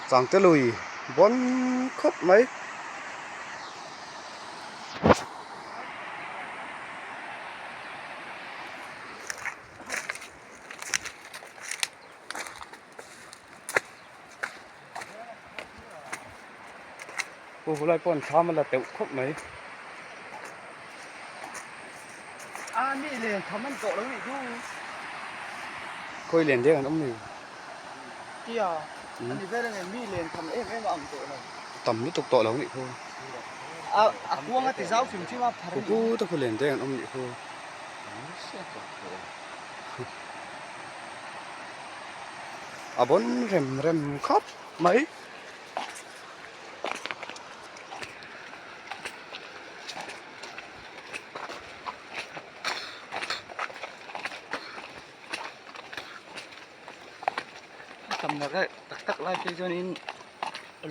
Changte lui bawn khawp mai. Pu hulai pawh an thlam a la teuh khawp mai. A mi len tham an tawh lo nih chu. Khawi len deng an awm ni. Tia ani vel ange mi len tham em em a ang tawh lo. Tam lutuk tawh lo nih khu. A a kuang a ti zau hrim hrim a phar Pu pu te khu len deng an awm nih khu. A bawn rem rem khawp mai. Tam na reh tak tak lai phei chuanin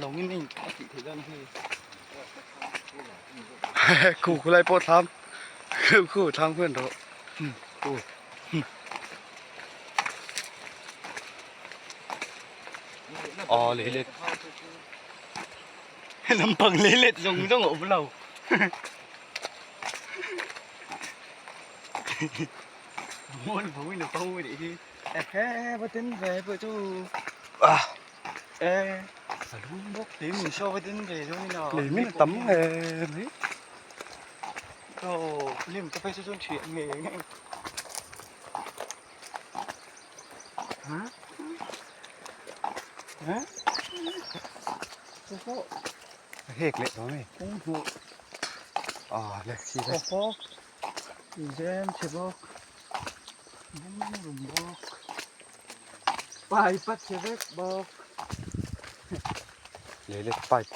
lawngin a in a tih theih dawn hi. Khu khu lai pawh thlam khu thlam khuan rawh khu. Aw lei let Lampang lei let zawng zawng a awm lo. Mual pho in a pho a nih hi. Ehe va tin ve pawh chu e a lum bawk lei min saw va tin ve dawn ila. Lei min a tam nge mai. Aw lim te phei chu chuan thiah ngei ngei. Hek leh tawh mai ah le khi le zem chhe bawk rum bawk pipe a chhe vek bawk lei let pipe